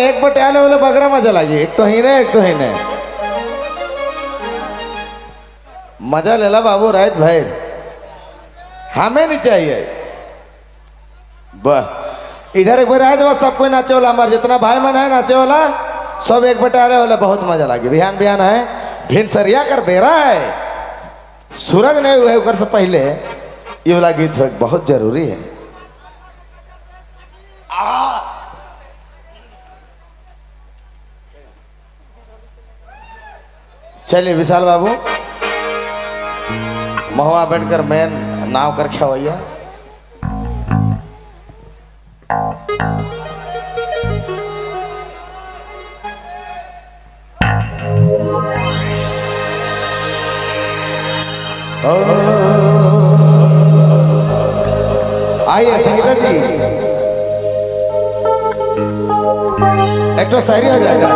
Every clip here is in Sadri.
एक बटे आले वाले बगरा मजा लगी, एक तो ही ने एक तो ही ने मजा लेला बाबू रात भाई, हमें नहीं चाहिए। वाह इधर एक बार आए जब सब कोई नाचे वाला, हमारे जितना भाई मन है नाचे वाला सब एक बटे आले वाला, बहुत मजा लगी। बिहान बिहान है, भिनसरिया कर बेरा है, सूरज नहीं हुआ है से पहले ये वाला गीत बहुत जरूरी है। चलिए विशाल बाबू महुआ बैठकर मेन नाव कर खेवैया। आइए संगीता जी, एक तो शायरी हो जाएगा।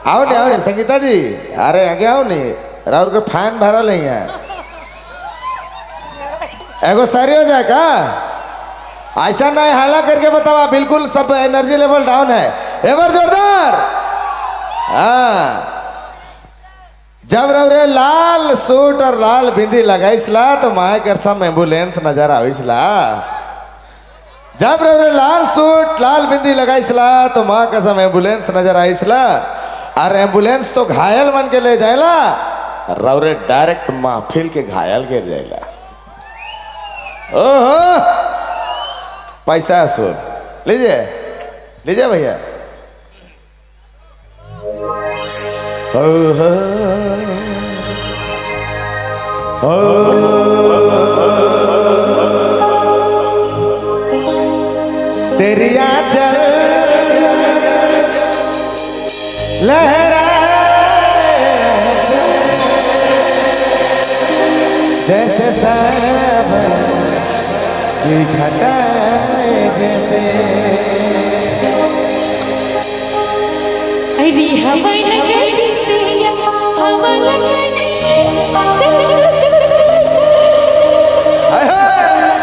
आओ नहीं, आओ नहीं संगीता जी, अरे आगे आओ नहीं, राहुल के फैन भरा नहीं है। एगो शायरी हो जाएगा, ऐसा नहीं हाला करके बतावा, बिल्कुल सब एनर्जी लेवल डाउन है। एवर जोरदार। हाँ जब रवरे लाल सूट और लाल बिंदी लगाइसला तो माए कर सब एम्बुलेंस नजर आविसला। जब रवरे लाल सूट लाल बिंदी लगाइसला तो माँ कसम एम्बुलेंस नजर आइसला। और एम्बुलेंस तो घायल मन के ले जाएला, रवरे डायरेक्ट महफिल के घायल गिर जाएला। ओहो पैसा सुन लीजिए, लीजिए भैया। ओहो तेरी आंचल लहरा जैसे सावन की घटा जैसे। अरे हवा लगे सैया, हवा लगे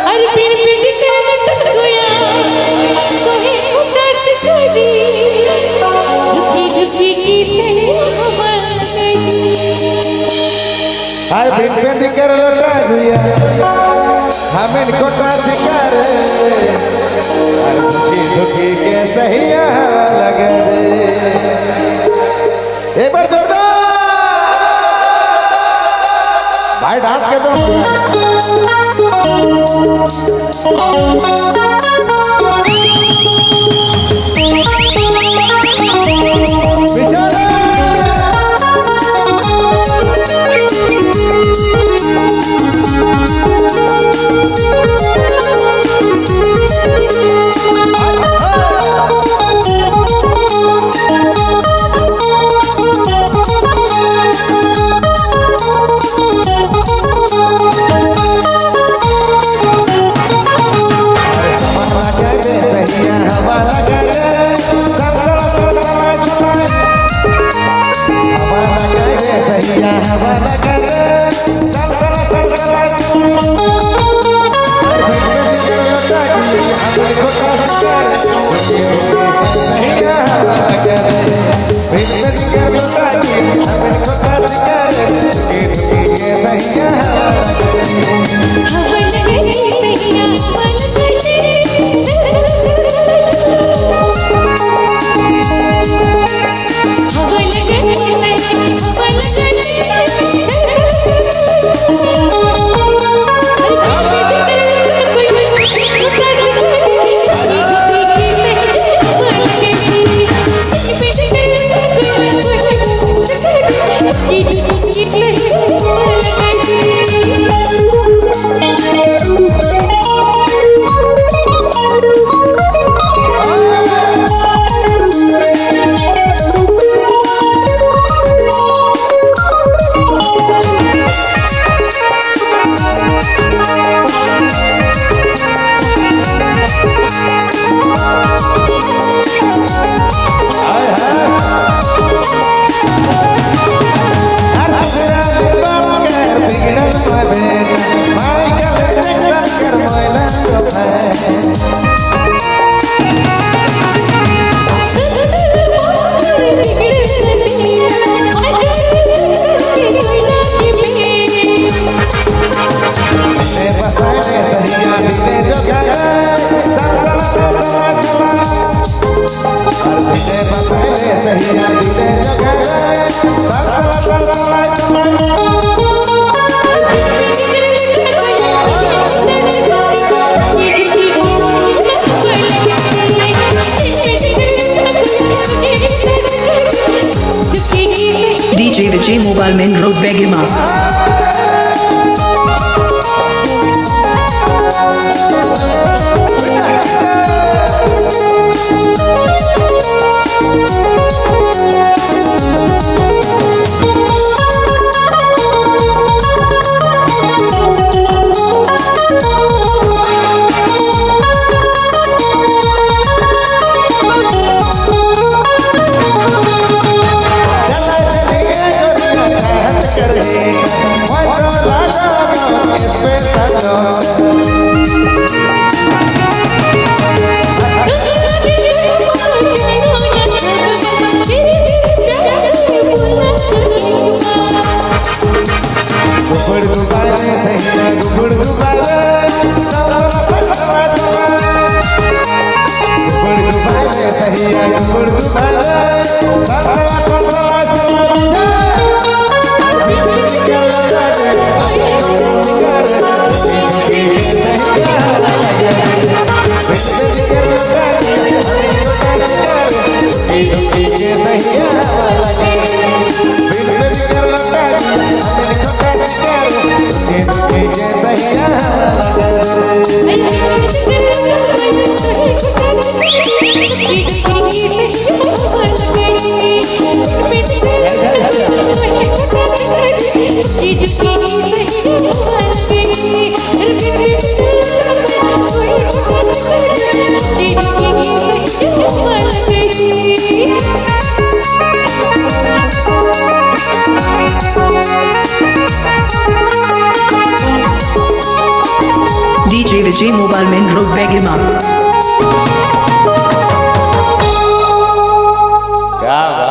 अरे बिन बिन के लटकुया कोई उदास करी दुखी दुखी की सैया हवा लगे। अरे बिन बिन कर लटकुया हमें कोटा शिकार, अरे दुखी दुखी के सैया हवा लगे। एक बार जोरदार भाई डांस कर दो। हवा लगे सैया, हवा लगे। Mobile Main Road, Begima. चला चलिए गोरिया चाहत करे मैं तो लागा गाँव स्पेशल। गुबड़ गुबाले सही गुबड़ गुबाले सवा सवा सवा गुबड़ गुबाले सही गुबड़ गुबाले सवा सवा सवा। DJ Vijay Mobile Main Road, Begima. क्या बात।